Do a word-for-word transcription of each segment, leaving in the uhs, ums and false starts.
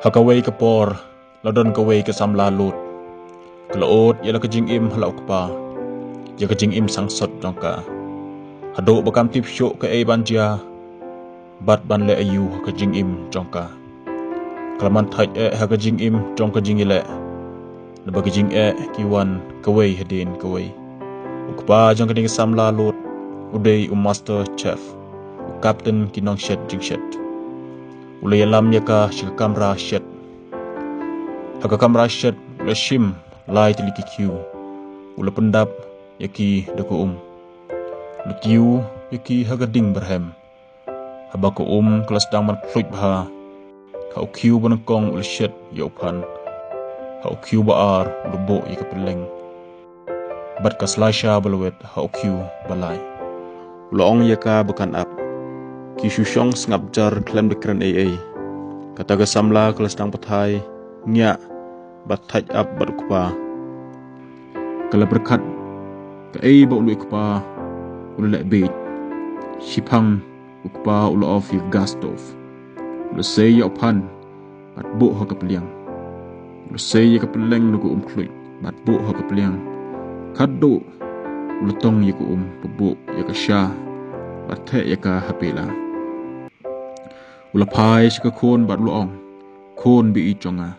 Ha kawei ka por, la don kawei ka samla lud. Ka la ud ïa la ka jingim ha la u kpa, ïa ka jingim sangsot jong ka. Haduh ba kam tip shuh kaei ban jia, bad ban leh aïu ha ka jingim jong ka. Ka la man thait eh ha ka jingim jong ka jingïaleh. Naba ka jingeh ki wan kawei hadien kawei. U kpa jong kane ka samla lud, u dei u master chef, u captain ki nongshet jingshet. U la ïalam ïa ka sha ka kamra shet. Ha ka kamra shet, u la shim lai tylli ki khiew. U la pyndap ïa ki da ka um. U la tiew ïa ki ha ka ding byrhem. Haba ka um ka la sdang ban khluit bha, ha u khiew ba nyngkong u la shet ïa u phan. Ha u khiew ba ar u la buh ïa ka pylleng. Bad ka slasha ba la wet ha u khiew ba lai. U la ong ïa ka ba kan ap. Ki shu shong sngap jar khlem da kren ei ei. Kata ka samla ka la sdang pathai, ngiah, bad thait ap bad u kpa. Ka la pyrkhat, kaei ba u leh u kpa, u la leh beit. Shiphang u kpa u la off ïa ka gas stove. U la sei ïa u phan, bad buh ha ka pliang. U la sei ïa ka pylleng na ka um khluit, bad buh ha ka pliang. Khatduh u la tong ïa ka um, bad buh ïa ka sha, bad theh ïa ka ha pela. U la phai sha ka khun bad u la ong, khun baieit jong nga,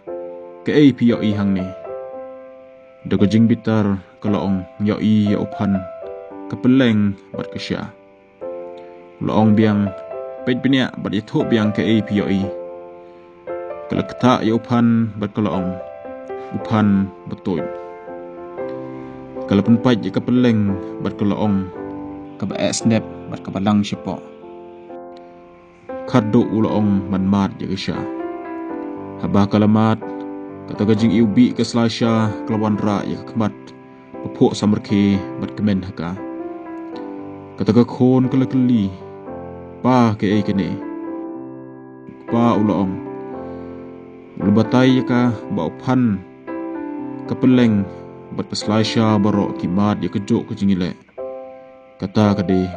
kaei phi ïohi hangne? Da ka jingbitar ka la ong, ïohi ïa u phan, ka pylleng bad ka sha. U la ong biang, peit bniah bad ïathuh biang kaei phi ïohi. Ka la ktah ïa u phan bad ka la ong, u phan ba tuid. Ka la pynpait ïa ka pylleng bad ka la ong, kaba eh snep bad kaba lang shapoh. Khatduh u la ong ban mad ïa ka sha. Haba ka la mad, kata ka jingiwbih ka slasha ka la wanrah ïa ka khmat, ba phuh samrkhie bad kmen ha ka. Kata ka khun ka la kylli, pa, kaei kane? Kpa u la ong, u la batai ïa ka ba u phan, ka pylleng bad ka slasha baroh ki mad ïa kajuh ka jingïaleh. Kata ka dei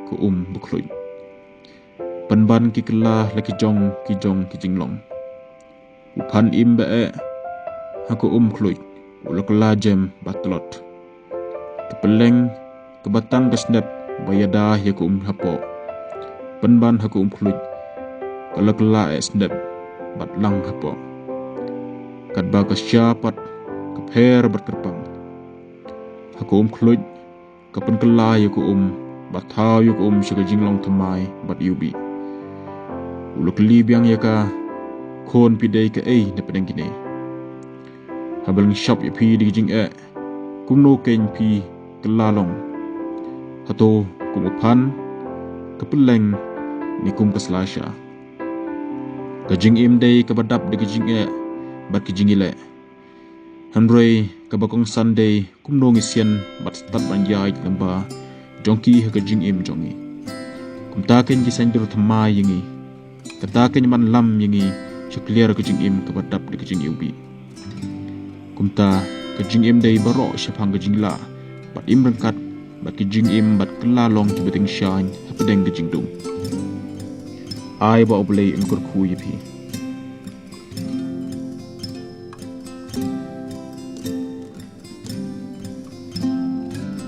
ka um ba khluit. Pynban ki kylla la ki jong ki jong ki jinglong. U phan im ba eh ha ka um khluit, u la kylla jem ba tlot. Ka pylleng kaba tang ka snep ba ïada ïa ka um hapoh, pynban ha ka um khluit ka la kylla eh snep bad lang hapoh. Katba ka sha pat ka pher bad kyrpang. Ha ka um khluit ka pynkylla ïa ka um, bad thaw ïa ka um sha ka jinglong thymmai bad iwbih. U la kylli biang ïa ka, khun, phi dei kaei na pdeng kine? Haba lyngshop ïa phi da ka jingeh, kumno keiñ phi kylla long? Hato kum u phan, ka pylleng, ne kum ka slasha? Ka jingim dei kaba dap da ka jingeh bad ka jingïaleh. Hynrei kaba kongsan dei kumno ngi sian bad stad ban ïaid lyngba jong ki ha ka jingim jong ngi. Kumta keiñ ki saiñdur thymmai ïa ngi. Kata keiñ ban lam ïa ngi sha kliar ka jingim kaba dap da ka jingiwbih. Kumta ka jingim dei baroh shaphang ka jinglah bad im ryngkat bad ka jingim bad kylla long kiba tyngshaiñ hapdeng ka jingdum. Ai ba U Blei un kyrkhu ïa phi.